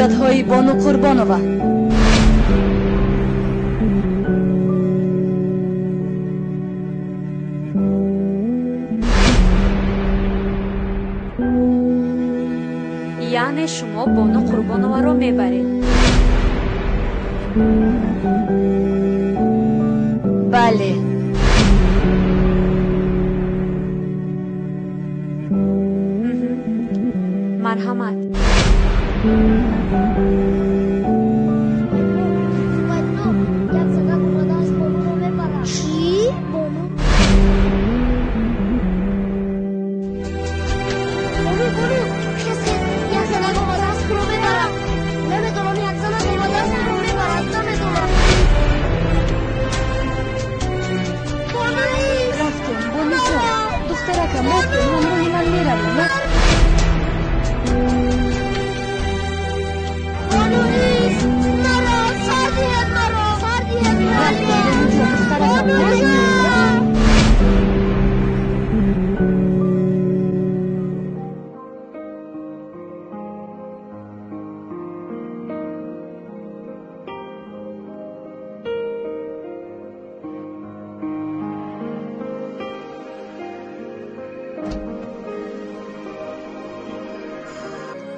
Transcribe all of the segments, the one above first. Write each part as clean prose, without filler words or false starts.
Ҳуҷҷатҳои Бону Қурбонова. Яъне шумо Бону Қурбоноваро мебаред? Бале. Марҳамат. Як занак омадааст, Бонуро мебарад. Чӣ? Бону? Бону, Бону, хез, хез, як занак омадааст, туро мебарад. Намедонам, як занак омадааст, туро мебарад, намедонам. Бону! Рафтем, Бонуҷон. Духтаракам, рафтем, ҳамроҳи ман меравем. Рафтем. Бону нест! Маро сар диҳед, маро сар диҳед, Рафтем, Бонуҷон, духтаракам, рафтем.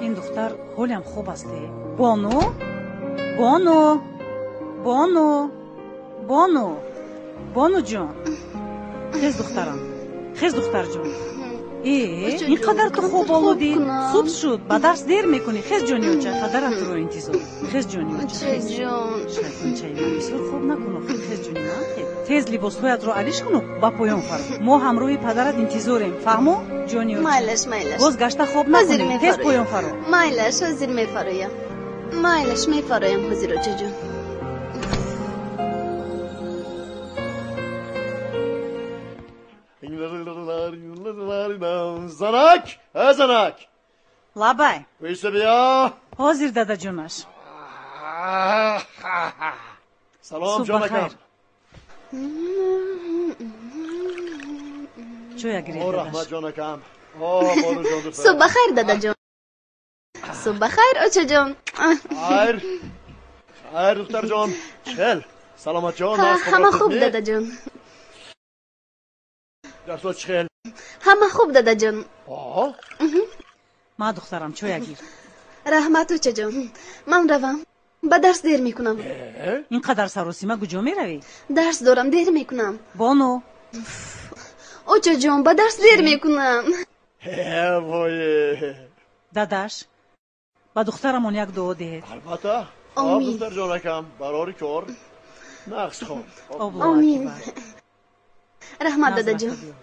Ин духтар ҳолям хуб аст. Бону, Бону, Бону, Бону, Бонуҷон, хез духтарам, хез духтарҷон. Э, ин қадар ту хоб олудӣ? Субҳ шуд, ба дарс дер мекунӣ. Хез, ҷони оча, падарам туро интизор. Хез, ҷони оча, хез. Шайтончаи ман, бисёр хоб накун охир. Хез, ҷони ман, хез. Тез либосҳоятро алиш куну ба поён фаро. Мо ҳамроҳи падарат интизорем, фаҳмо, ҷони оча? Майлаш, майлаш. Боз гашта хоб Ҳозир накунем, тез мефароям. поён фаро. Майлаш, ҳозир мефароям. Майлаш, мефароям ҳозир, очаҷон. Занак, э занак! Лабай. Виса бия! Ҳозир, дадаҷонаш. Салом, Субҳ ҷонакам. бахайр. Чоя гиред, О, дадаш. раҳмат, ҷонакам. О, Бонуҷон, духтарам. Субҳ бахайр, дадаҷон. Субҳ бахайр, очаҷон. Хайр. Хайр, духтарҷон. Чӣ хел? Саломатҷон, Ҳа, аз ҳама хобро хуб, хуб не? дадаҷон. Дарсо чӣ хел? Ҳама хуб, дадаҷон. О? Ма, духтарам, чоя гир. Раҳмат, очаҷон. Ман равам. Ба дарс дер мекунам. Э? Ин қадар саросима куҷо меравӣ? Дарс дорам, дер мекунам. Бону. Очаҷон, ба дарс дер мекунам. Э, вой. Дадаш, ба духтарамон як дуо диҳед. Албатта. Хоб, Омин. духтарҷонакам, барори кор. Нақс хоб. Аллоҳу Омин. акбар. Раҳмат, Наз дадаҷон. рафта биё.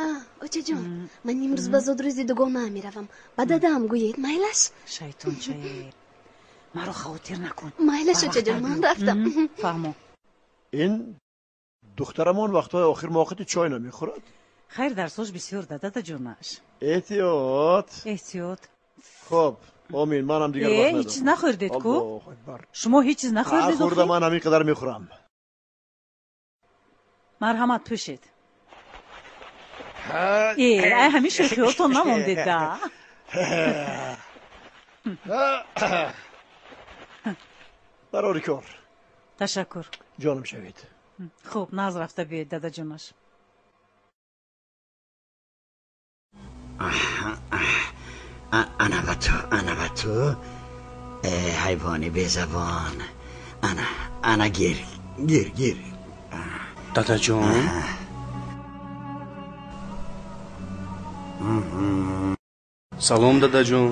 А, очаҷон, ман имрӯз ба зодрӯзи дугонаам меравам. Ба дадаам гӯед, майлаш? Шайтончае, маро хавотир накун. Майлаш, Барвақттар очаҷон, ман биё. рафтам. Фаҳмо. Ин духтарамон вақтҳои охир моқити чой намехӯрад. Хайр, дарсош бисёр да, дадаҷонаш. Эҳтиёт. Эҳтиёт. Хоб, омин, манам дигар Э, вақт ҳеҷ чиз надорам. нахӯрдед ку? Аллоҳу акбар. Шумо ҳеҷ чиз нахӯрдед Хӯрда, охир? ман ҳамин қадар мехӯрам. Марҳамат, пӯшед. Э, ай ҳамин шӯхиҳотон намондед да. Барори кор. Ташаккур. Ҷонам шавед. Хуб, наз рафта биёед, дадаҷонаш. Ана ба ту, ана ба ту, э, ҳайвони безабон, ана, ана, гир, гир, гир. Дадаҷон. Салом, дадаҷон,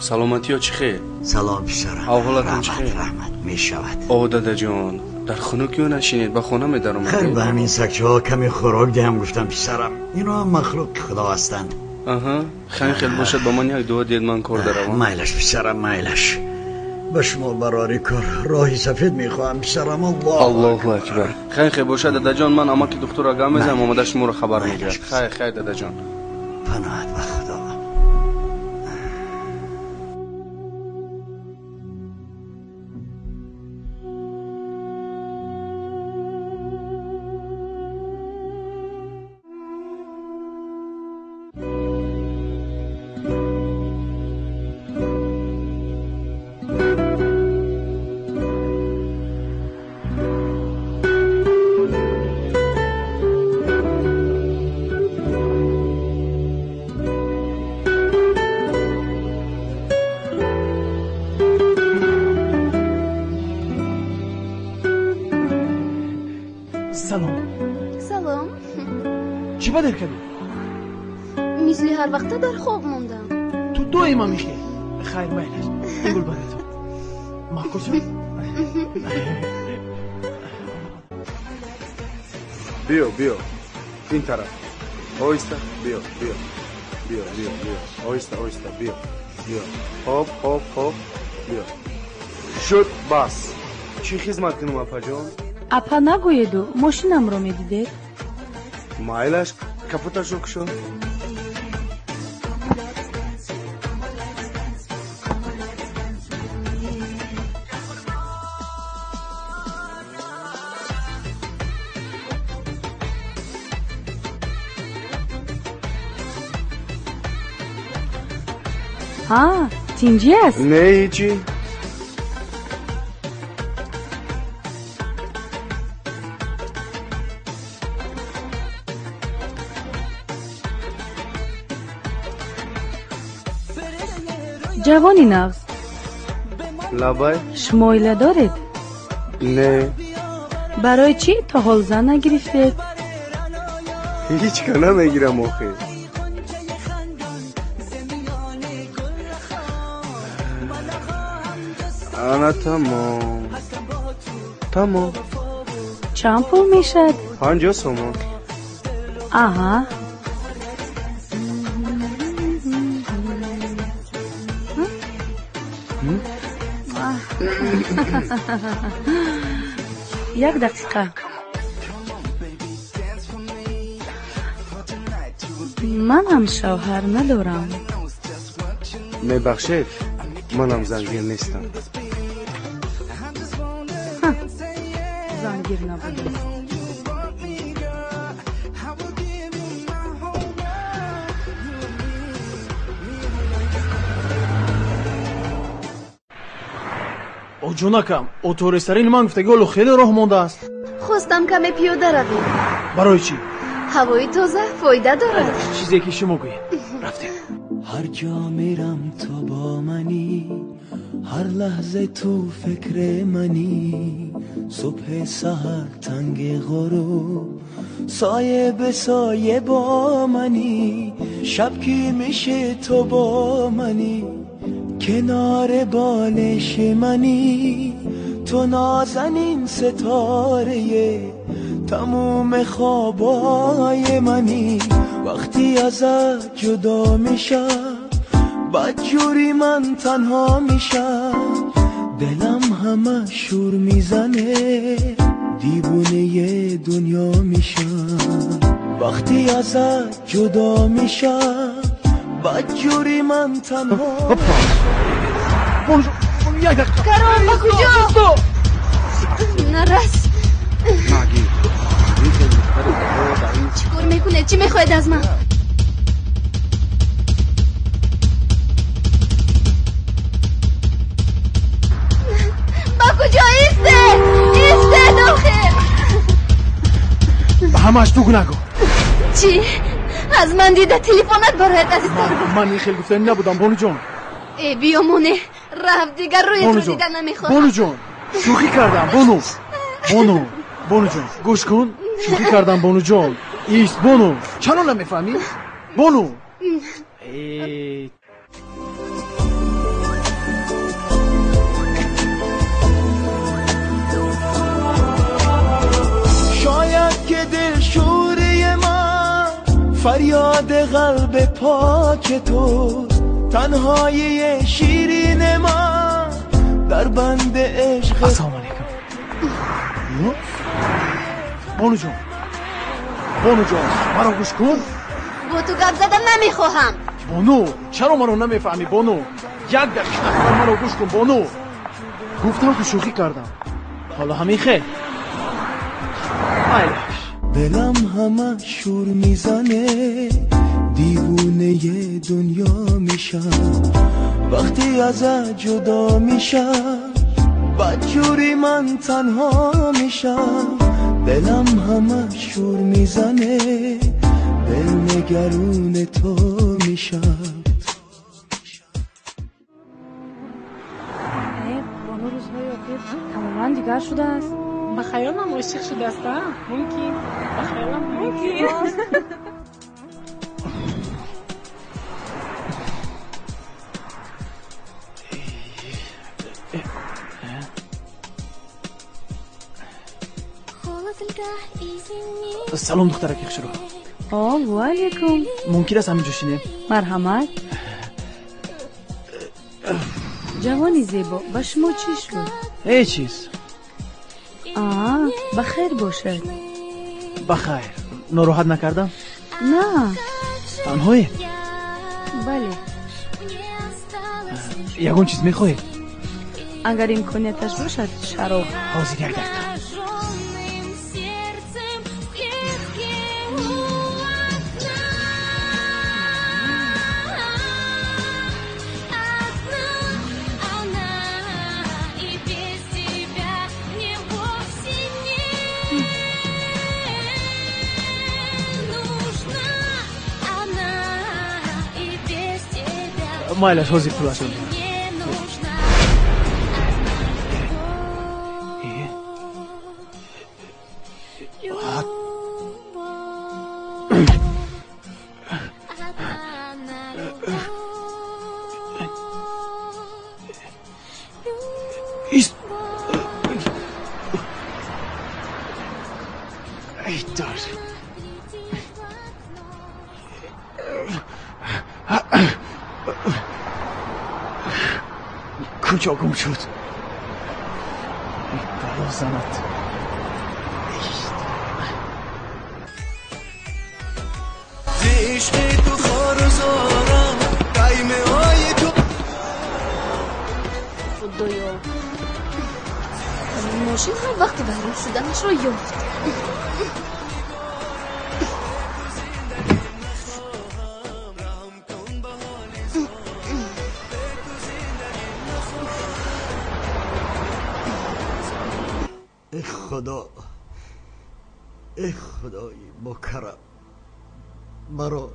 саломатиё чӣ хел? Салом, писарам. Аҳволатон чӣ Раҳмат, хел? Раҳмат, мешавад. О, дадаҷон, дар хунукиё нашинед, ба хона хайр, медаромадед. Ба ҳамин сагчаҳо каме хӯрок диҳам гуфтам, писарам, ино ҳам махлуқи худо ҳастанд. Аҳа, хайр, хел бошад, ба ман як дуо диҳед, ман кор даравам. Майлаш, писарам, майлаш. Ба шумо барори кор роҳи сафед мехоҳам, писарам. Аллоҳ Аллоҳу акбар. Хайр, хел бошад, дадаҷон, ман амаки духтурро гап мезанам, омода шуморо хабар мегирад. Хайр, хайр, дадаҷон. Паноҳат ба худо. Мисли ҳар вақта дар хоб мондам. Ту доима мехе. Хайр, майлаш. Ин гул барои ту. Маъқул шуд? Биё, биё. Ин тараф. Оҳиста, биё, биё. Биё, биё, биё. Оҳиста, оҳиста, биё. Биё. Хоп, хоп, хоп. Биё. Шуд, бас. Чӣ хизмат кунам, апаҷон? Апа нагӯеду, мошинамро медидед? Майлаш, капоташро кушо. Ҳа, тинҷӣ аст? Не, ҳечи. Ҷавони нағз. Лабай. Шумо оила доред? Не. Барои чӣ то ҳол зан нагирифтед? Ҳеҷ ка намегирам охир. Ана тамом. Тамом. Чанд пул мешавад? 50 сомон. Аҳа. Як дақиқа. Манам шавҳар надорам. Мебахшед, манам зангир нестам. Зангир набудам. Ҷонакам, оторестарини ман гуфтаги ҳоло хеле роҳ мондааст. Хостам каме пиёда равем. Барои чӣ? Ҳавои тоза фоида дорад. Чизе ки шумо гӯед. Рафтем. Ҳар ҷо мерам ту бо манӣ, ҳар лаҳза ту фикри манӣ. Субҳи саҳар танги ғуруб, соя ба соя бо манӣ. Шаб ки мише ту бо манӣ, کنار بالش منی. تو نازنین ستاره تموم خوابای منی. وقتی ازت جدا میشم، بدجوری من تنها میشم. دلم همه شور میزنه، دیوونه دنیا میشم. وقتی ازت جدا میشم، بدجوری من تنها. Каром, ба куҷо? Нарас. Чӣ кор мекунед? Чӣ мехоҳед аз ман? Ба куҷо? Истед! Истед, охир! Ба ҳамааш ту гунаҳгор. Чӣ? Аз ман дида телефонат барояд азизтар буд. Ман ин хел гуфтанӣ набудам, бонуҷон. Э, биёмоне, рафт, дигар рӯятро дида намехоҳам. Бонуҷон, шӯхӣ кардам, бону. Бону, бонуҷон, гӯш кун, шӯхӣ кардам, бонуҷон. Ист, бону, чаро намефаҳмӣ? Бону. Э, شاید که دلشوره من فریاد قلب پاک تو، تنهایی شیرین من در بند عشق. السلام علیکم. بانو جان، بانو جان، مرا گوش کن. با تو گپ زدن نمیخواهم. بانو، چرا مرا نمیفهمی بانو؟ یک دقیقه مرا گوش کن بانو. گفتم که شوخی کردم. حالا همین خیلی. مایلش. دلم همه شور میزنه، دیوونه دنیا میشم. وقتی ازت جدا میشم، بدجوری من تنها میشم. دلم همه شور میزنه، دل نگرون تو میشم. бону рӯзҳои охир тамоман дигар шудааст. Ба хаёлам ошиқ шудааст, а? Мумкин. Ба хаёлам мумкин. Салом, духтараки хушрӯ. О, ваалайкум. Мумкин аст ҳамин ҷо шинем? Марҳамат. Ҷавони зебо, ба шумо чӣ шуд? Ҳеҷ чиз. А, ба хайр бошад. Ба хайр. Нороҳат накардам? На. Танҳоед? Бале. Ягон чиз мехоҳед? Агар имконияташ бошад, шароб. Ҳозир, як дақиқа. Майлаш, ҳозир пулашро медиҳам. Ист! Ай, дар! Куҷо гум шуд? Бало занад. Ишқи ту хору зорам, қаймаҳои ту. Худоё, ҳамин мошин ҳар вақти вайрон шуданашро ёфт. Эй худо, эй худои мукаррам, маро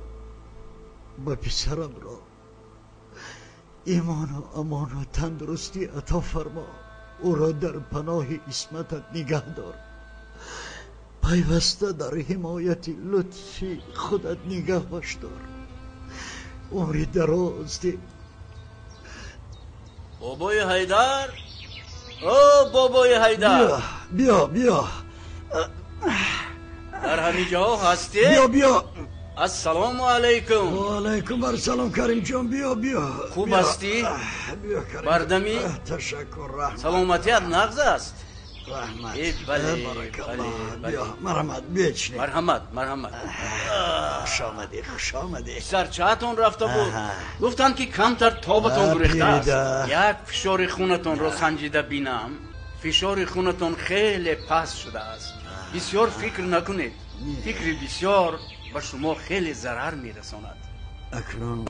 ба писарамро имону амону тандурустӣ ато фармо. Ӯро дар паноҳи исматат нигаҳ дор, пайваста дар ҳимояти лутфи худат нигаҳаш дор. Умри дароз деҳ. Бобои Ҳайдар, о бобои Ҳайдар, биё, биё. Дар ҳамин ҷоҳо ҳастед? Биё, биё. Ассалому алайкум. Ва алайкум ассалом, Каримҷон, биё, биё. Хуб ҳастӣ? Биё, Карим. Бардамӣ? Ташаккур, раҳмат. Саломатият нағз аст? Раҳмат. Э, бале, баракаллоҳ. бале. Биё, марҳамат, биечнед. Марҳамат, марҳамат. Хуш омадӣ, хуш омадӣ. Писарчаатон рафта буд. Аҳа. Гуфтанд, ки камтар тобатон гурехтааст. Пирида. Як фишори хунатонро санҷида бинам. Фишори хунатон хеле паст шудааст. Бисёр фикр накунед. Фикри бисёр ба шумо хеле зарар мерасонад. Акнун,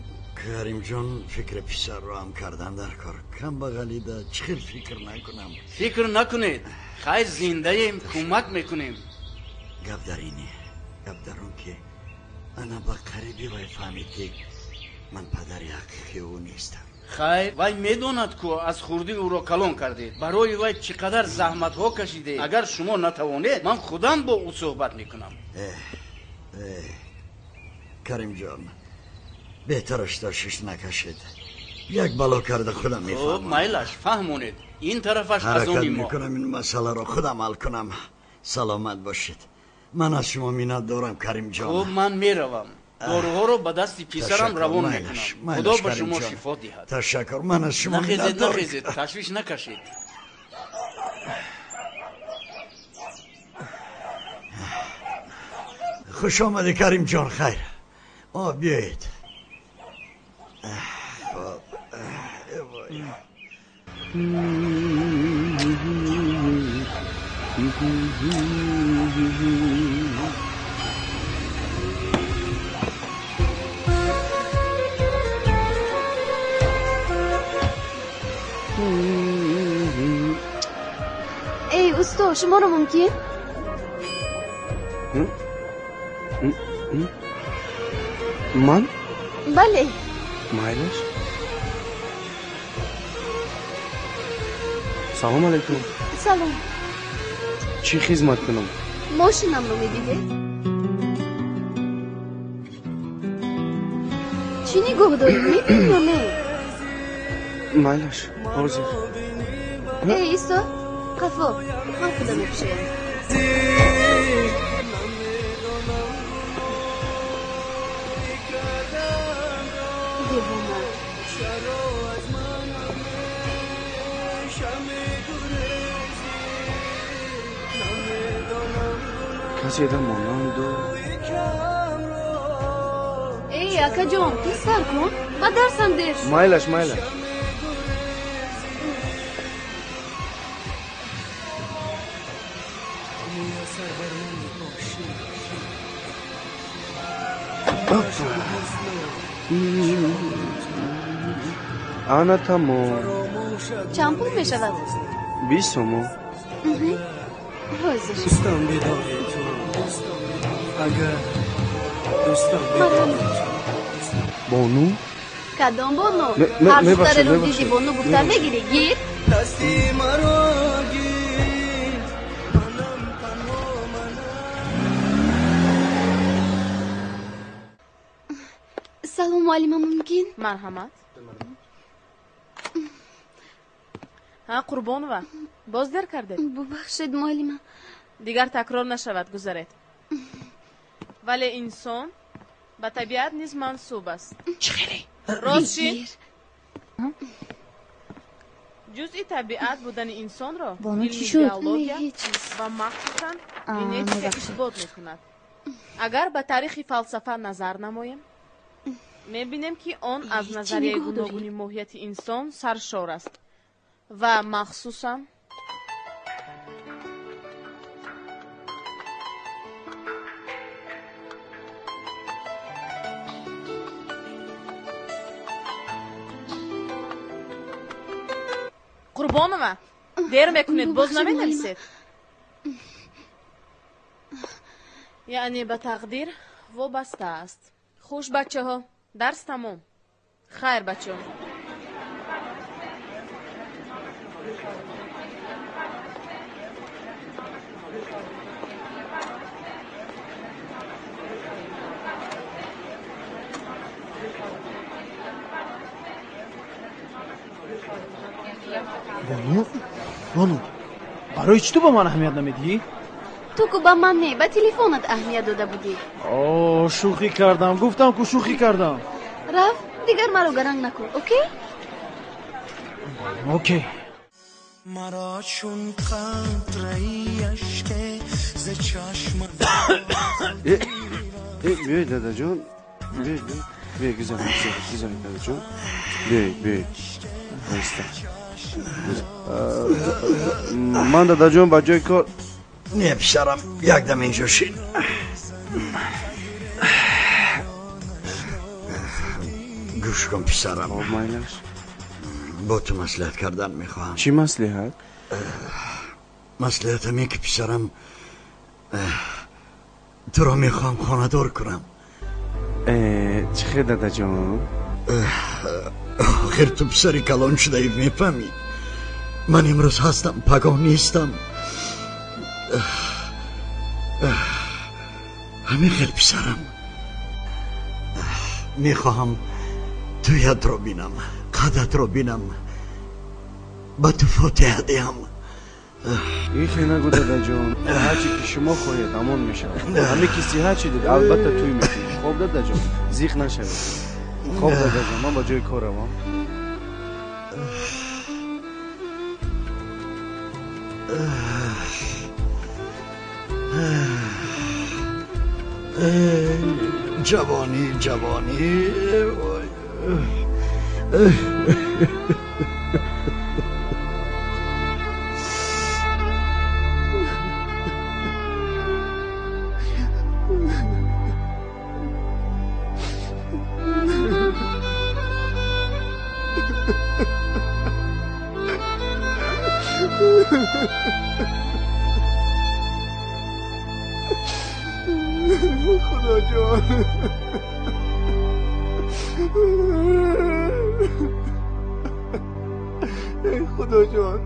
Каримҷон, фикри писарро ҳам кардан дар кор. Камбағалида чӣ хел фикр накунам? Фикр накунед. Хайр, зиндаем, кӯмак мекунем. Гап дар ине, гап дар он ки ана ба қариби вай фаҳмид, ки ман падари ҳақиқии ӯ нестам. Хайр, вай медонад, ку аз хурдӣ ӯро калон кардед, барои вай чӣ қадар заҳматҳо кашидед. Агар шумо натавонед, ман худам бо ӯ суҳбат мекунам. Каримҷон, беҳтараш ташвиш накашед. Як бало карда худам Хуб, мефаҳмам. Майлаш, фаҳмонед. Ин тарафаш аз Ҳаракат они мо. мекунам, ин масъаларо худам ҳал кунам. Саломат бошед. Ман аз шумо миннат дорам, Каримҷон. Хуб, ман меравам. Доруҳоро ба дасти писарам Ташаккур, равон майлаш, мекунам. майлаш, Худо ба шумо Каримҷон. шифо диҳад. Ташаккур, ман аз шумо Нахезед, миннат дорам. нахезед, ташвиш накашед. Хуш омадӣ, Каримҷон, хайр. О, биёед. Хуб. Э, вой. Эй, усто, шуморо мумкин? Ман? Бале. Майлаш. Салом алайкум. Салом. Чӣ хизмат кунам? Мошинамро медидед? Чӣ нигоҳ дорӣ, мебинӣ ё не? Майлаш, ҳозир. Эй, исто, қафо, ман худам мекушоям. Девона. Касе да монанду. Эй, акаҷон, тезтар кун, ба дарсам дер шуд. Майлаш, майлаш. Ана тамом. Чанд пул мешавад? 20 сомон. Ҳозир. Дӯстам бедори ту, агар дӯстам бедори ту. Бону? Кадом бону? Ҳар духтареро диди бону гуфта мегирӣ, гир. Дасти маро гир, манам танҳо манам. Салом, муаллима, мумкин? Марҳамат. Ҳа, Қурбонова, боз дер кардед? Бубахшед, муаллима. Дигар такрор нашавад, гузаред. Вале инсон ба табиат низ мансуб аст. Чӣ хеле? Рост шид? Ҷузъи табиат будани инсонро илми биология ва махсусан генетика исбот мекунад. Агар ба таърихи фалсафа назар намоем, мебинем, ки он аз назарияи гуногуни моҳияти инсон саршор аст ва махсусан Қурбонова, дер мекунед, боз наменависед? Яъне ба тақдир вобаста аст. Хуш, бачаҳо, дарс тамом. Хайр, бачаҳо. Бону, бону, барои чӣ ту ба ман аҳамият намедиҳӣ? Ту ку ба ман не, ба телефонат аҳамият дода будӣ. О, шӯхӣ кардам, гуфтам ку шӯхӣ кардам. Рафт, дигар маро гаранг накун, окей? Окей. Маро чун қатраи ашке зи чашмат. Биёед, дадаҷон, биёед, биёед, гузаред, гузаред, дадаҷон. Биёед, биёед. Оҳиста. Ман, дадаҷон, ба ҷои кор. Не, писарам, якдам инҷо шин. Гӯш кун, писарам. Хоб, майлаш. Бо ту маслиҳат кардан мехоҳам. Чӣ маслиҳат? Маслиҳатам ин ки, писарам, туро мехоҳам хонадор кунам. Чӣ хел, дадаҷон? Охир ту писари калон шудаӣ, мефаҳмӣ. Ман имрӯз ҳастам, пагоҳ нестам. Ҳамин хел, писарам, мехоҳам туятро бинам, қадатро бинам, ба ту фотиҳа диҳам. Ин хел нагӯ, дадаҷон. Ҳарчи ки шумо хоҳед, ҳамон мешавад. Ҳаме ки сиҳат шидед, албатта тӯй мекунед. Хоб, дадаҷон, зиқ нашавед. Хоб, дадаҷон, ман ба ҷои кор равам. Ҷавонӣ, ҷавонӣ. Худоҷон, эй Худоҷон.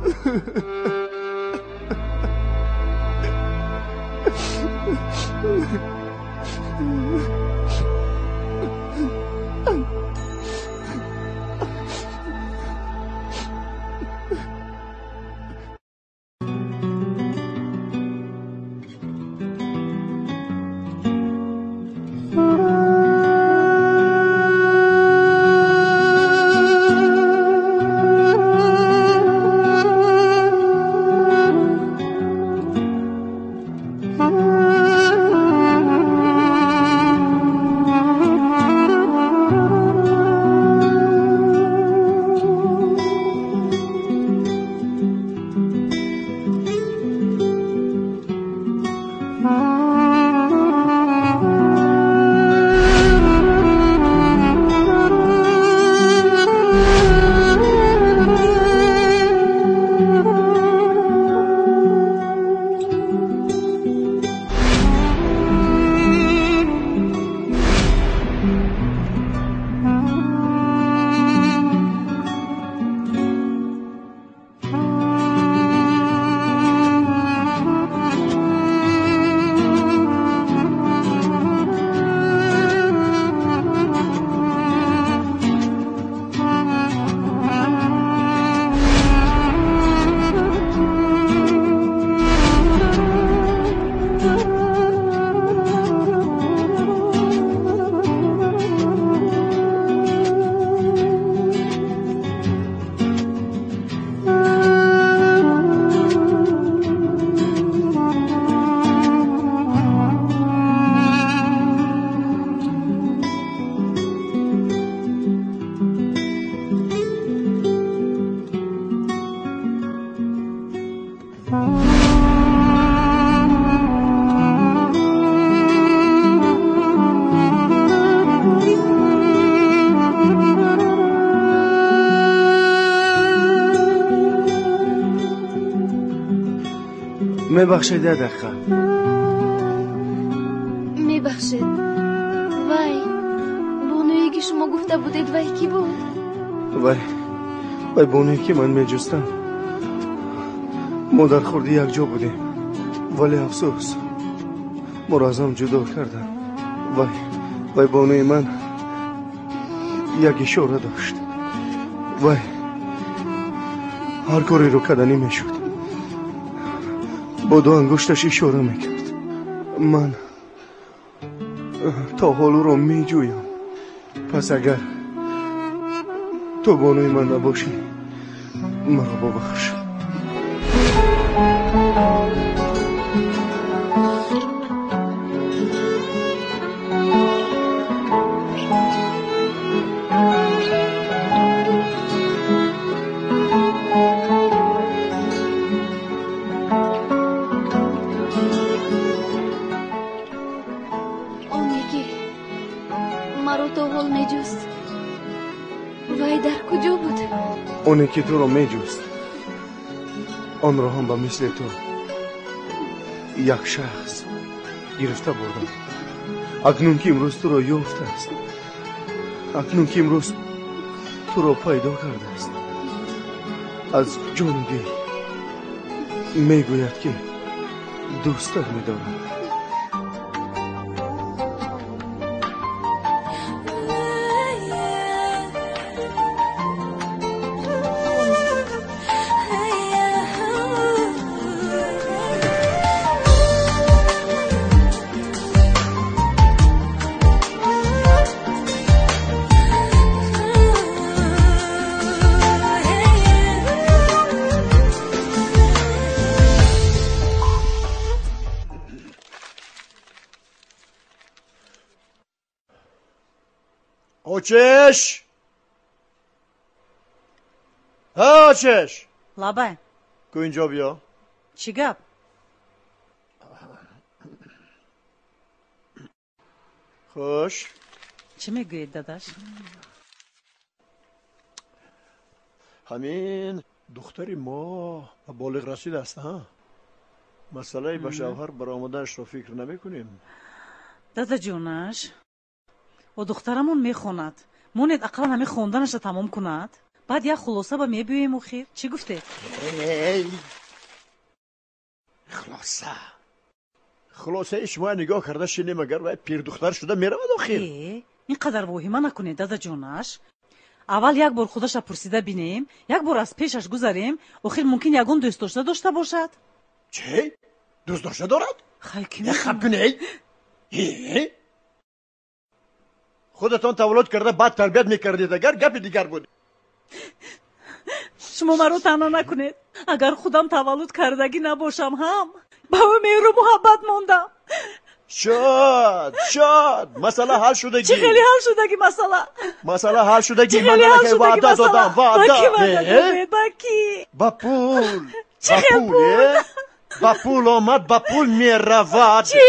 Мебахшед, як дақиқа. Мебахшед, вай бонуе ки шумо гуфта будед, вай кӣ буд? Вай бонуе ки ман меҷустам. Мо дар хурдӣ якҷо будем, вале афсӯс, моро аз ҳам ҷудо карданд. Вай бонуи ман як ишора дошт. Вай ҳар кореро карданӣ мешуд, бо ду ангушташ ишора мекард. Ман то ҳол ӯро меҷӯям. Пас агар ту бонуи ман набошӣ, маро бубахш. Оне ки маро то ҳол меҷуст, вай дар куҷо буд? Оне ки туро меҷуст, онро ҳам ба мисли ту як шахс гирифта бурдам. Акнун ки имрӯз туро ёфтааст, акнун ки имрӯз туро пайдо кардааст, аз ҷону дил мегӯяд ки дӯстат медорад. Очеш! Очеш! Лабай. Ку инҷо биё. Чӣ гап? Хуш. Чӣ мегӯед, дадаш? Ҳамин духтари мо ба болиғ расидааст, ҳа? Масъалаи ба шавҳар баромаданашро фикр намекунем. Дадаҷонаш, о духтарамон мехонад. Монед ақаллан ҳамин хонданаша тамом кунад. Баъд як хулоса ба мебиёем охир. Чӣ гуфтед? Хулоса. Хулосаи шумо нигоҳ карда шинем, агар вай пирдухтар шуда меравад охир. Ин қадар воҳима накунед, дадаҷонаш. Аввал як бор худаша пурсида бинем, як бор аз пешаш гузарем, охир мумкин ягон дӯстдошта дошта бошад. Чӣ? Дӯстдошта дорад? Хай ки хаб кунед. Худатон таваллуд карда баъд тарбият мекардед, агар гапи дигар буд. Шумо маро таъна накунед. Агар худам таваллуд кардагӣ набошам ҳам ба ӯ меҳру муҳаббат мондам. Шуд, шуд. Масъала ҳал шудагӣ. Чӣ хеле ҳал шудагӣ масъала? Масъала ҳал шудагӣ. Ман аллакай ваъда додам, ваъда. Ба кӣ ваъда додед? Ба кӣ? Ба пул. Чӣ хел пул? Ба пул омад, ба пул меравад. Чӣ?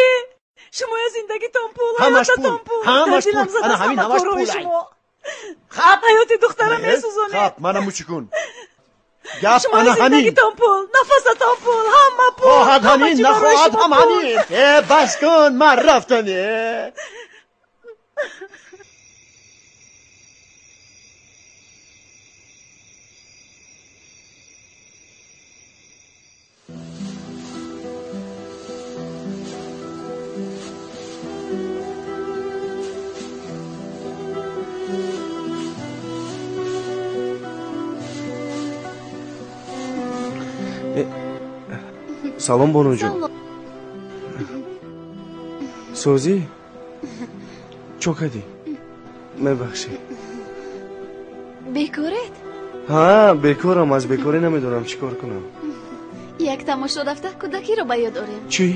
Шумоя зиндагитон пул, ҳаётатон пул. Ҳамаш пул. Ана ҳамин ҳамаш пул. Шумо. Ҳаёти духтарам месӯзонед. Хаб, мана мучи кун. Гап шумоя ана ҳамин. Зиндагитон пул, нафасатон пул, ҳама пул. Хоҳад ҳамин, нахоҳад ҳам ҳамин. Э, бас кун, ман рафтам. Э. Салом, бонуҷон. Созӣ? Чо кардӣ? Мебахшӣ. Бекоред? Ҳа, бекорам. Аз бекорӣ намедонам чӣ кор кунам. Як тамошо рафта кӯдакиро ба ёд орем. Чӣ?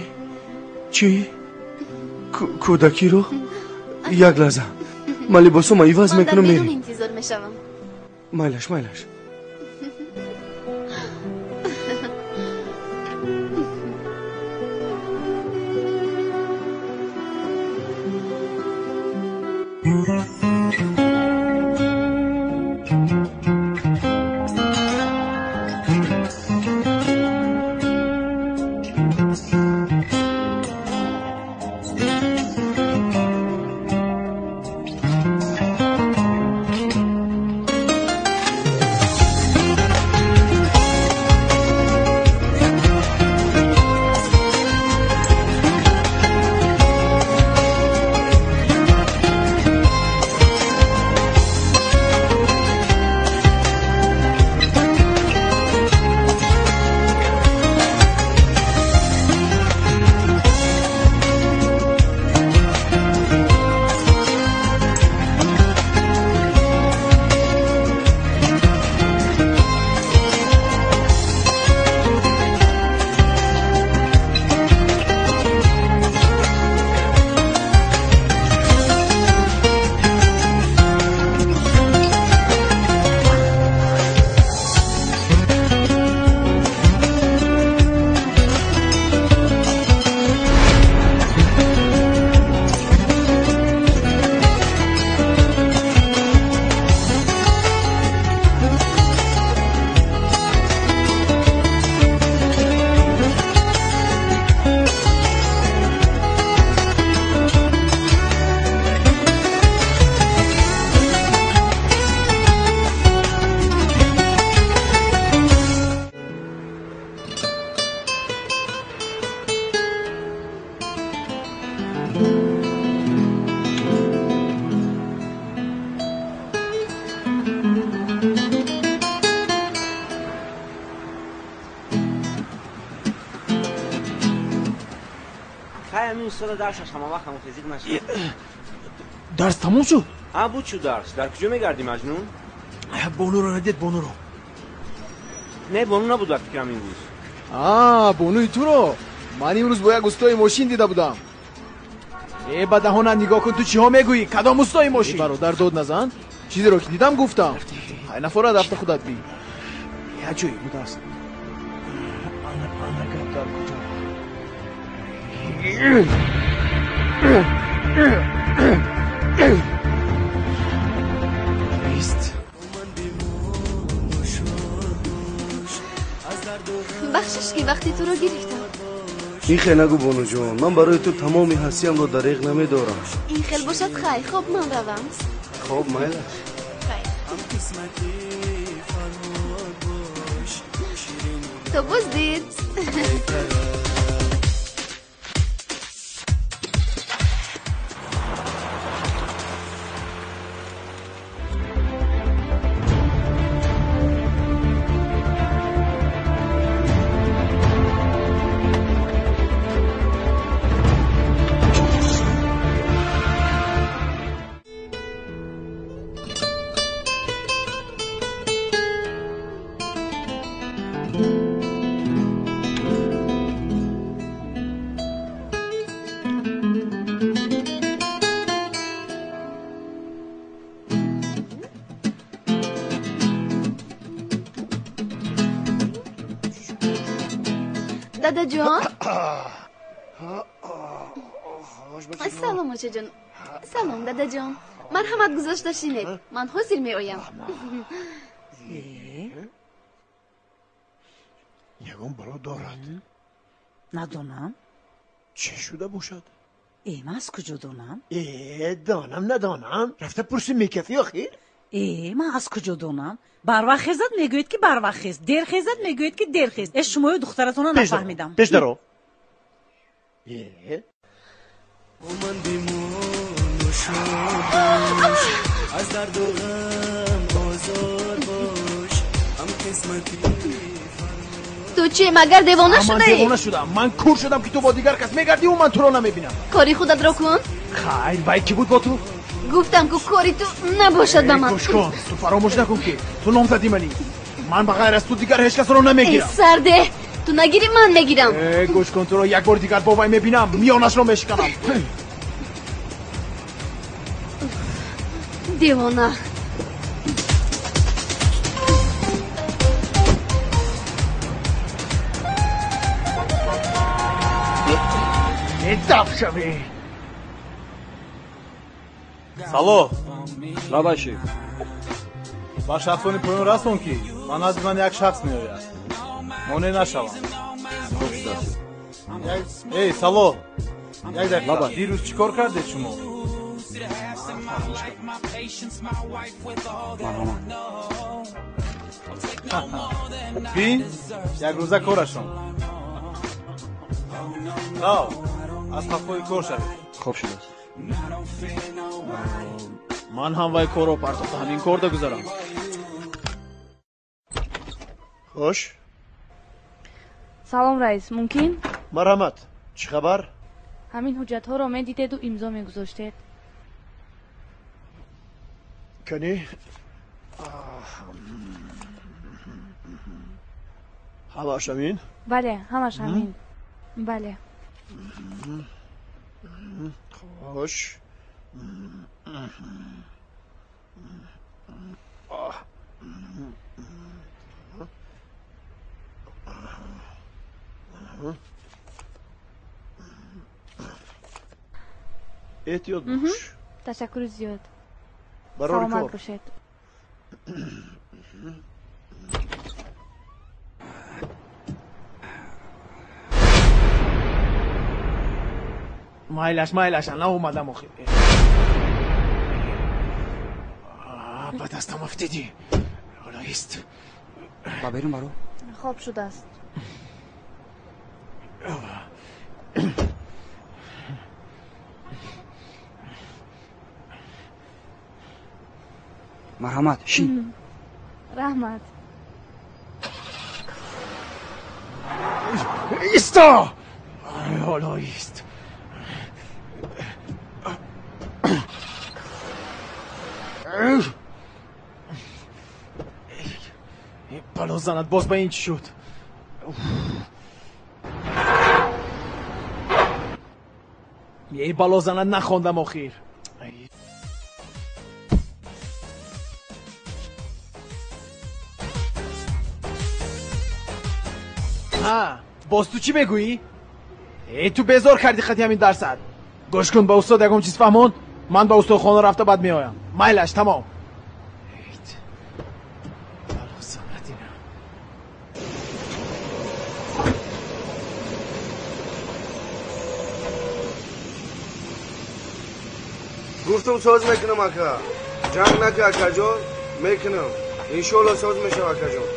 Чӣ? Кӯдакиро? Як лаҳза. Ман либосома иваз мекунам, мерем. Ман дар берун интизор мешавам. Майлаш, майлаш. устода дарсаш ҳамавақт ҳамхезиқ нашавад. Дарс тамом шуд? А, буд шуд дарс. Дар куҷо мегардӣ, Маҷнун? Бонуро надид, бонуро. Не, бону набуд ба фикрам имрӯз. А, бонуи туро ман имрӯз бо як устои мошин дида будам. Э, ба даҳонат нигоҳ кун, ту чиҳо мегӯӣ? Кадом устои мошин? Бародар, дод назан. Чизеро ки дидам гуфтам. Ҳай нафора рафта худат бин. Як ҷое будааст. Ана гап дар куҷо? Ист. Бахшиш ки вақти туро гирифтам. Ин хел нагӯ, бонуҷон, ман барои ту тамоми ҳастиямро дареғ намедорам. Ин хел бошад, хай, хоб ман равам. Хоб, майлаш. То боздид. Дадаҷон. Салом, очаҷон. Салом, дадаҷон. Марҳамат, гузошта шинед. Ман ҳозир меоям. Ягон бало дорад? Надонам. Чӣ шуда бошад? Э, ман аз куҷо донам? Э, донам, надонам. Рафта пурси, мекафӣ охир? Э, ман аз куҷо донам? Барвақт хезад, мегӯед ки барвақт хез, дер хезад, мегӯед ки дер хез. Э, шумою духтаратона нафаҳмидам. Пеш даро. Э, аз дарду ғам озод бош, ҳам қисмати. Ту чи, магар девона шудаӣ? Ман девона шудам. Ман кур шудам ки ту бо дигар кас мегардиву ман туро намебинам. Кори худатро кун. Хайр, вай кӣ буд бо ту? Гуфтам ку, кори ту набошад ба ман. Гӯш кун, ту фаромӯш накун ки ту номзади манӣ. Ман ба ғайр аз ту дигар ҳеҷ касро намегирам. Сарде, ту нагирӣ, ман мегирам. Гӯш кун, туро як бори дигар бо вай мебинам, миёнашро мешиканам. Девона. Даф шавӣ. Сало. Лабай, шеф. Ба шахсони поён расон, ки ба назди ман як шахс меояд, монеъ нашавам. Хуб шудааст. Эй, сало, як дақиқа. Лабай. Дирӯз чӣ кор кардед шумо? Марҳамат. Бин, якрӯза корашон. Рав, аз қафои кор шавед. Хуб шудааст. Ман ҳам вай корро партохта ҳамин корда гузарам. Хуш. Салом, раис, мумкин? Марҳамат, чӣ хабар? Ҳамин ҳуҷҷатҳоро медидеду имзо мегузоштед. Кани? Ҳамааш ҳамин? Бале, ҳамаш ҳамин. Бале. Хуш. Эҳтиёт бош. Ташаккури зиёд. Барори Саломат кор. бошед. Майлаш, майлаш, ана омадам охир. Ба дастам афтидӣ. Ҳоло ист. Ба берун баро. Хоб шудааст. Марҳамат, шин. Раҳмат. Исто, ҳоло ист. Бало занад, боз ба ин чӣ шуд? Эй, бало занад, нахондам охир. Ҳа, боз ту чӣ мегӯӣ? Эй, ту безор кардӣ хати ҳамин дарсат. Гӯш кун, ба устод ягон чиз фаҳмонд, ман ба устодхона рафта баъд меоям. Майлаш, тамом. Бало занад ина. Гуфтам соз мекунам ака. Ҷанг нака акаҷон, мекунам. Иншоалло соз мешава акаҷон.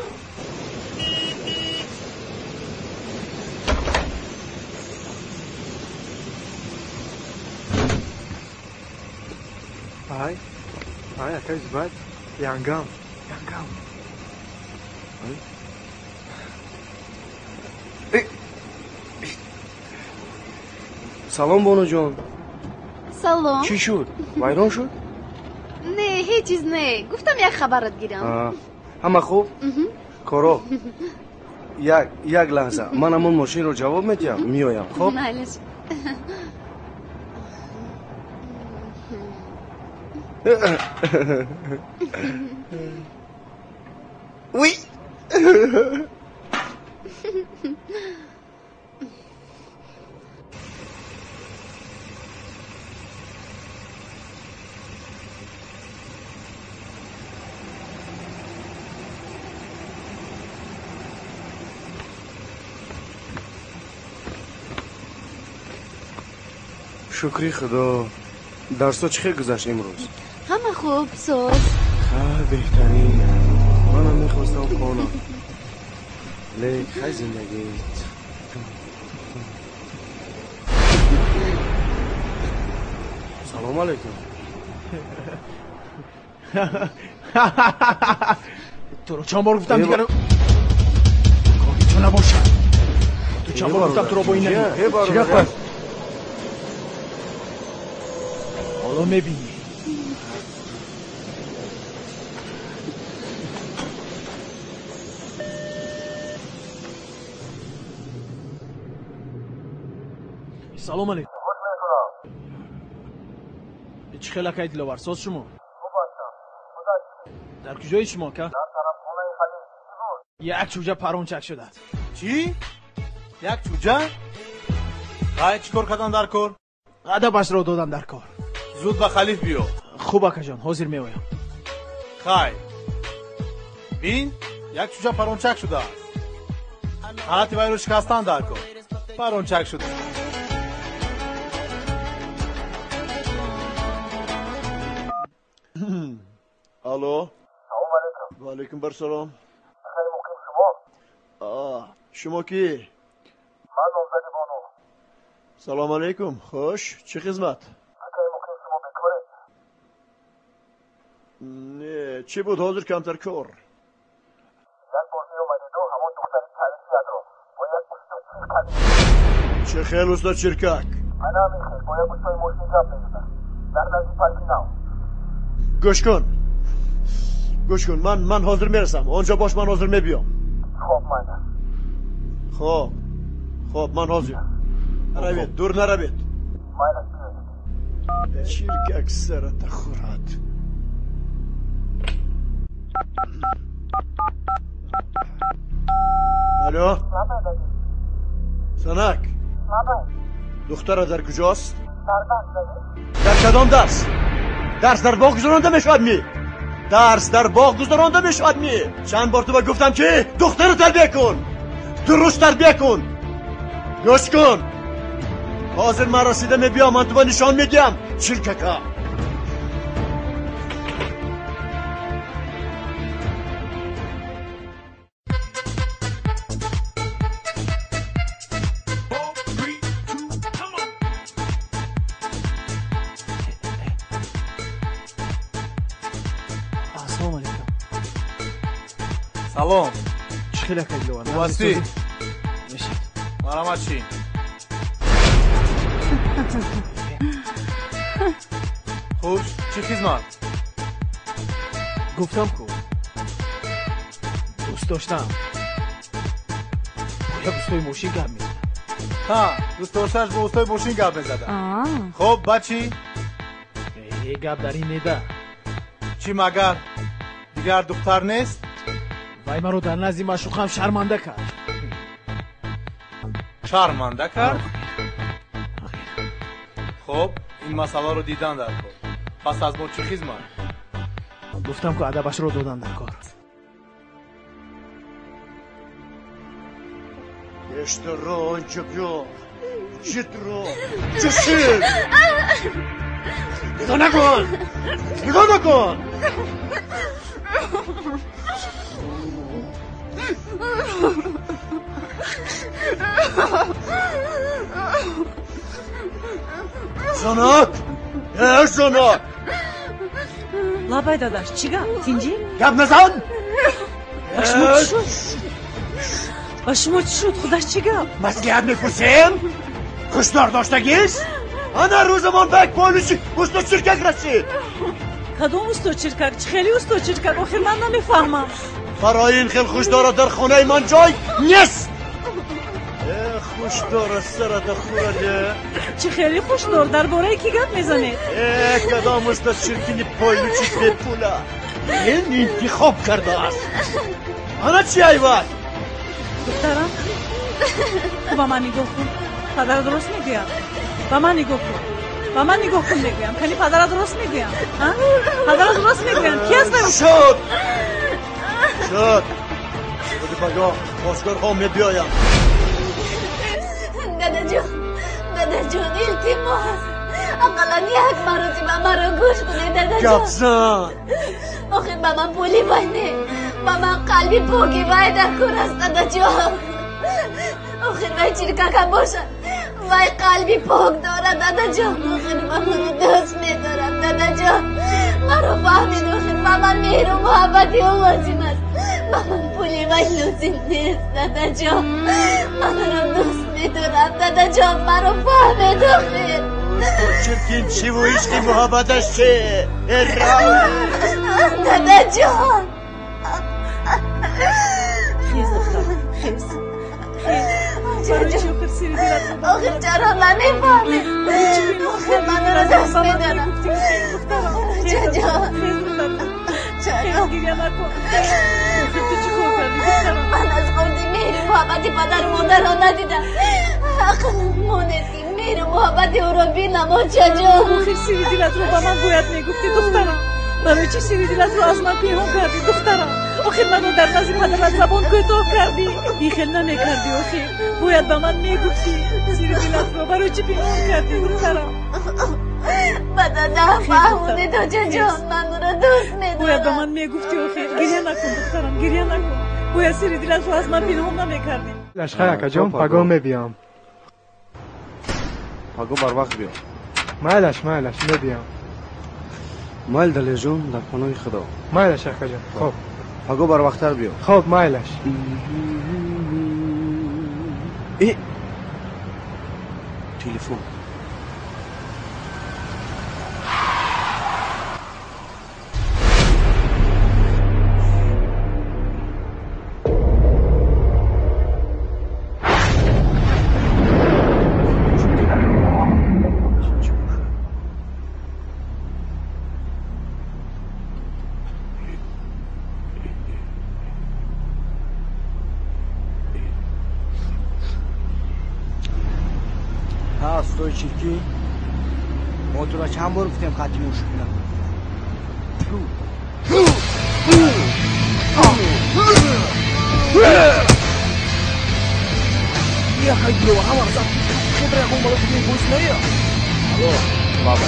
Ай, ай, акай Зубайр, янгам, янгам. Салом, бонуҷон. Салом. Чӣ шуд? Вайрон шуд? Не, ҳеҷ чиз не. Гуфтам як хабарат гирам. Ҳама хуб? Коро. Як лаҳза. Ман ҳамон мошинро ҷавоб медиҳам, меоям, хуб? Майлаш. Уй! Шукри Худо. Дарсо чӣ хел гузашт имрӯз? Ҳама хуб, соз. Ха, беҳтарин. Манам мехостам хонам. Лек, хай зиндагӣ. Салом алейкум. Туро чанд бор гуфтам дигар кори ту набошад. Ту чанд бор гуфтам туро бо ин нагир. Чӣ гап аст? Ҳоло мебинӣ. Салом алейкум. Чӣ хел акай Диловар, соз шумо? Дар куҷои шумо ака? Як чӯҷа парончак шудааст. Чӣ? Як чӯҷа? Ай, чӣ кор кардан дар кор? Адабашро додан дар кор. Зуд ба халиф биё. Хуб акаҷон, ҳозир меоям. Хай. Бин, як чӯҷа парончак шудааст. Ҳалати вайро шикастан дар кор. Парончак шуда. Алло. Салом алейкум. Ва алейкум барсалом. Хеле муқим шумо? Шумо кӣ? Ман номзади бону. Салом алейкум. Хуш, чӣ хизмат? Акай муқим шумо бекоред? Не, чӣ буд ҳозир камтар кор? Як бор меомадиду ҳамон духтари таърифиятро бо як усто чиркак. Чӣ хел усто чиркак? Ана ҳамин хел бо як устои мошин гап мезадам. Дар назди парки нав. Гӯш кун. Гӯш кун, ман ҳозир мерасам. Онҷо бош, ман ҳозир мебиём. Хоб, майна. Хоб. Хоб, ман ҳозир. Наравед, дур наравед. Майна, биёед. Чиркак сарата хӯрад. Алло? Санак. Духтара дар куҷост? Дар кадом дарс? Дарс дар боғ гузаронда мешавад ми? Дарс дар боғ гузаронда мешавад ми? Чанд бор ту ба гуфтам ки духтаро тарбия кун, дуруст тарбия кун. Гӯш кун, ҳозир ман расида мебиём, ман ту ба нишон медиҳам чиркака. Салом. Чӣ хел акай Диловар? Хуб ҳастӣ? Марҳамат, чӣ? Хуш, чӣ хизмат? Гуфтам ку дӯст доштам бо як устои мошин гап мезадам. Ҳа, дӯст доштааш бо устои мошин гап мезадам. Хоб, баъд чӣ? Гап дар ин неда. Чӣ магар дигар духтар нест? Вай маро дар назди маъшуқам шарманда кард. Шарманда кард? Хоб, ин масъаларо дидан дар кор. Пас аз мо чӣ хизмат? Гуфтам ку адабашро додан дар кор. Ештаро инҷа биё. Ҷитро. Чушин. Нигоҳ накун. Нигоҳ накун. Занак! Э, занак! Лабай дадаш, чӣ гап? Тинҷӣ? Гап назан! Ба шумо чӣ шуд? Ба шумо чӣ шуд? Худаш чӣ гап? Маслиҳат мепурсем? Хушдор доштагист? Ана рӯзамон ба як полиси усто чиркак расид. Кадом усто чиркак? Чӣ хели усто чиркак? Охир ман намефаҳмам. Барои ин хел хушдора дар хонаи ман ҷой нест. Э, хушдора сарата хӯраде. Чӣ хели хушдор? Дар бораи кӣ гап мезанед? Э, кадом усто чиркини пойлучи бепула. Ин интихоб кардааст. Ана чи айват? Духтарам, ту ба ман нигоҳ кун. Падара дуруст мегӯям. Ба ман нигоҳ кун. Ба ман нигоҳ кун мегӯям. Кани падара дуруст мегӯям. Падара дуруст мегӯям. Ки аст вай? Шуд! Шуд! Худи пагоҳ хостгорҳо мебиёям. Дадаҷон, дадаҷон, илтимос. Ақаллан як маротиба маро гӯш кунед, дадаҷон. Гап зан! Охир ба ман пули вай не, ба ман қалби поки вай дар кор аст, дадаҷон. Охир вай чиркакам бошад, вай қалби пок дорад, дадаҷон. Охир ба маро дӯст медорад, дадаҷон. Маро фаҳмед, охир ба ман меҳру муҳаббати ӯ лозим аст. Ба ман пули вай лозим нест, дадаҷон. Ман ӯро дӯст медорам, дадаҷон. Маро фаҳмед, охир. Чиркин чиву ишқи муҳаббаташ чи? Дадаҷон. Хез, духтарам, хез. Охир чаро намефаҳмед? Охир ман ӯро дӯст медорам. Чаҷон, чаро? Ман аз хурди меҳру муҳаббати падару модарро надидам. Ақаллан монед ки меҳру муҳаббати ӯро бинам, очаҷон. Охир сири дилатро ба ман бояд мегуфтӣ, духтарам. Барои чӣ сири дилатро аз ман пинҳон кардӣ, духтарам? Охир маро дар назди падарат забон кӯтоҳ кардӣ. Ин хел намекардӣ, охир. Бояд ба ман мегуфтӣ сири дилатро. Барои чӣ пинҳон кардӣ, духтарам? Ба дадам фаҳмонед, очаҷон, ман ӯро дӯст медорам. Бояд ба ман мегуфтӣ, охир. Гиря накун, духтарам, гиря накун. Бояд сири дилатро аз ман пинҳон намекардӣ. Лашхай акаҷон, пагоҳ мебиём. Пагоҳ барвақт биё. Майлаш, майлаш, мебиём. Майл, Далерҷон, дар паноҳи Худо. Майлаш, акаҷон, хоб. Пагоҳ барвақттар биё. Хоб, майлаш. Э, телефон. Устои чиркин, мо туро чанд бор гуфтем хати мушк накун. Алло, баба.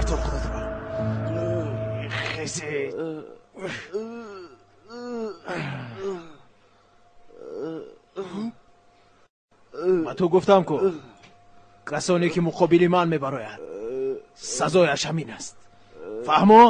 Партов худатро. Хези. Ба ту гуфтам ку касоне ки муқобили ман мебарояд сазояш ҳамин аст. Фаҳмо?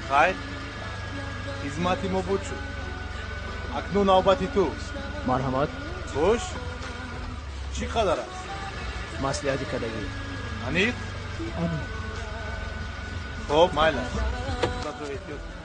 Хайр, хизмати мо буд шуд. Акнун навбати туст. Марҳамат. Хуш, чӣ қадар аст? Маслиҳати кардагӣ. Аниқ? Хоб, майл аст. Худатро эҳтиёт кун.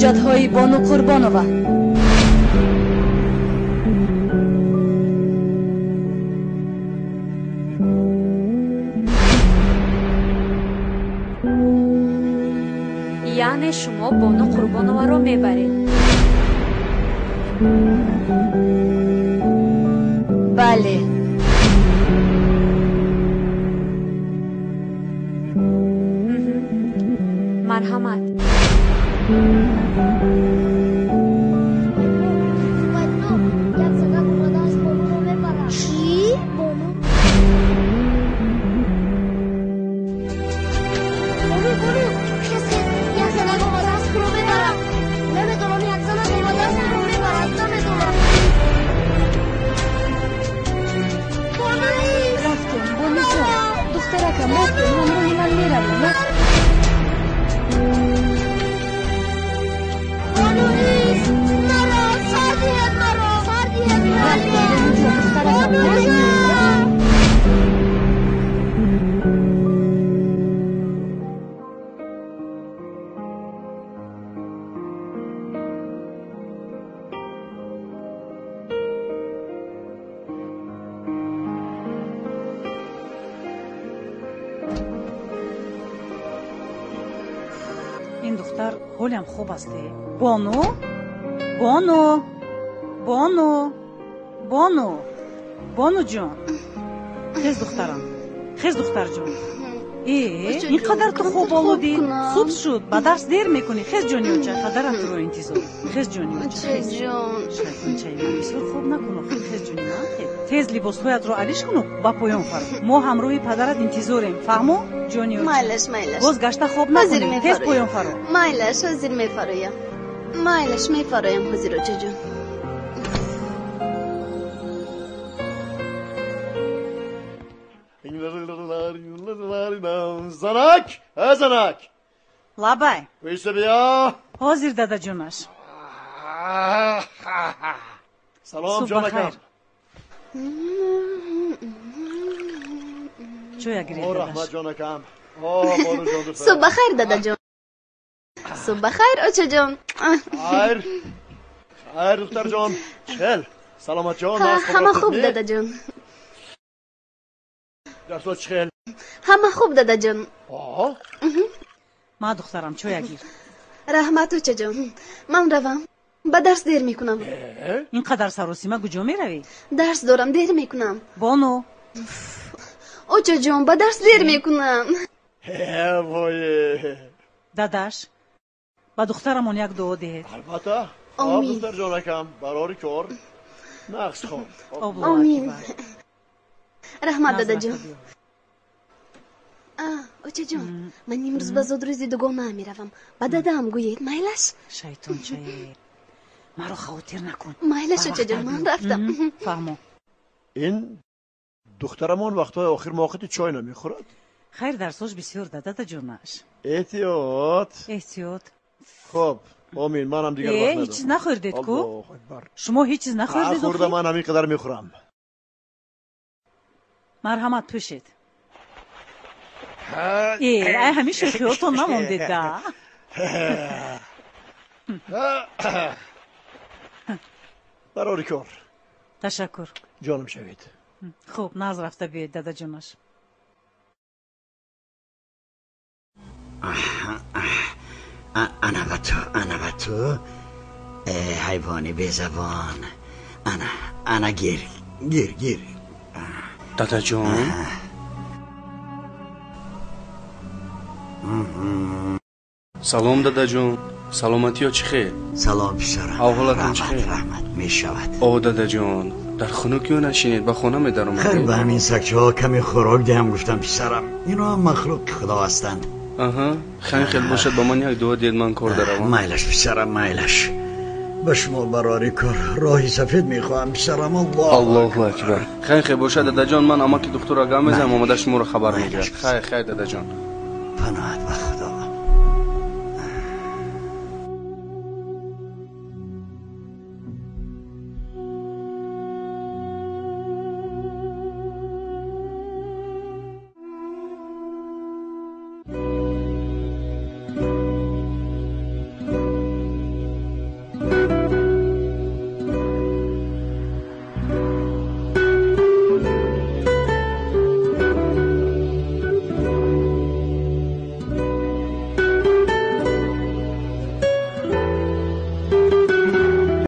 Ҳуҷҷатҳои Бону Қурбонова. Яъне шумо Бону Қурбоноваро мебаред. Бале. Марҳамат. Як занак омадааст, Бонуро мебарад. Чӣ? Бону? Бону, Бону, хез, хез, як занак омадааст, туро мебарад. Намедонам, як занак омадааст, туро мебарад, намедонам. Бону! Рафтем, Бонуҷон. Духтаракам, рафтем, ҳамроҳи ман меравем. Бону нест! Маро сар диҳед, маро сар диҳед, Духтаракам, Бонуҷон! Ин духтар ҳолиам хоб аст. Бону, Бону, Бону, Бону, Бонуҷон, хез духтарам, хез духтарҷон. Э, ин қадар ту хоб олудӣ? Субҳ шуд, ба дарс дер мекунӣ. Хез, ҷони оча, падарат туро интизор. Хез, ҷони оча, хез. Шайтончаи ман, бисёр хоб накун охир. Хез, ҷони ман, хез. Тез либосҳоятро алиш куну ба поён фаро. Мо ҳамроҳи падарат интизорем, фаҳмо, ҷони оча? Майлаш, майлаш. Боз гашта хоб Ҳозир накунӣ, тез мефароям. поён фаро. Майлаш, ҳозир мефароям. Майлаш, мефароям ҳозир, очаҷон. Занак, э занак, Лабай. Вайса, биё. Ҳозир, дадаҷонаш. Салом, Субҳ ҷонакам. бахайр. Чоя гиред, О, дадаш. раҳмат, ҷонакам. О, Бонуҷон, духтарам. Субҳ бахайр, дадаҷон. Субҳ бахайр, очаҷон. Хайр, хайр, духтарҷон. Чел саломатҷон? Ҳа, ҳама хуб, дадаҷон. Дарсо чӣ хел? Ҳама хуб, дадаҷон. Ма, духтарам, чоя гир. Раҳмат, очаҷон. Ман равам, ба дарс дер мекунам. Ин қадар саросима куҷо меравӣ? Дарс дорам, дер мекунам. Бону! Очаҷон, ба дарс дер мекунам. Вой! Дадаш, ба духтарамон як дуо диҳед. Албатта. Омин. Духтарҷонакам, барори кор, нақс хон. Омин. Раҳмат, дадаҷон. Очаҷон, ман имрӯз ба зодрӯзи дугонаам меравам. Ба дадаам гӯед, майлаш? Шайтончае, маро хавотир накун. Майлаш, очаҷон, ман рафтам. Фаҳмо. Ин духтарамон вақтҳои охир моқити чой намехӯрад. Хайр, дарсош бисёр да, дадаҷонаш. Эҳтиёт. Эҳтиёт. Хоб, омин, манам дигар Э, вақт надорам. ҳеҷ чиз нахӯрдед ку? Аллоҳу акбар. Шумо ҳеҷ чиз нахӯрдед? Хӯрда, Охир? ман ҳамин қадар мехӯрам. Марҳамат, пӯшед. Э, ай ҳамин шӯхиҳотон намондед да. Барори кор. Ташаккур. Ҷонам шавед. Хуб, наз рафта биёед, дадаҷонаш. Ана ба ту, ана ба ту, ҳайвони безабон. Ана, ана, гир, гир, гир. Дадаҷон. Салом, дадаҷон, саломатиё чӣ хел? Салом, писарам. Аҳволатон чӣ хел? Раҳмат, мешавад. О, дадаҷон, дар хунукиё нашинед, ба хона медаромадед. Хайр, ба ҳамин сагчаҳо каме хӯрок диҳам гуфтам, писарам. Ино махлуқи худо ҳастанд. Аҳа, хеле хел бошад, ба ман як дуо диҳед, ман кор даравам. Майлаш, писарам, майлаш. Ба шумо барори кор роҳи сафед мехоҳам, писарам. Аллоҳ Аллоҳу акбар. Хеле хел бошад, дадаҷон, ман амаки духтурро гап мезанам, омада шуморо хабар медиҳад. Хайр, хайр, дадаҷон.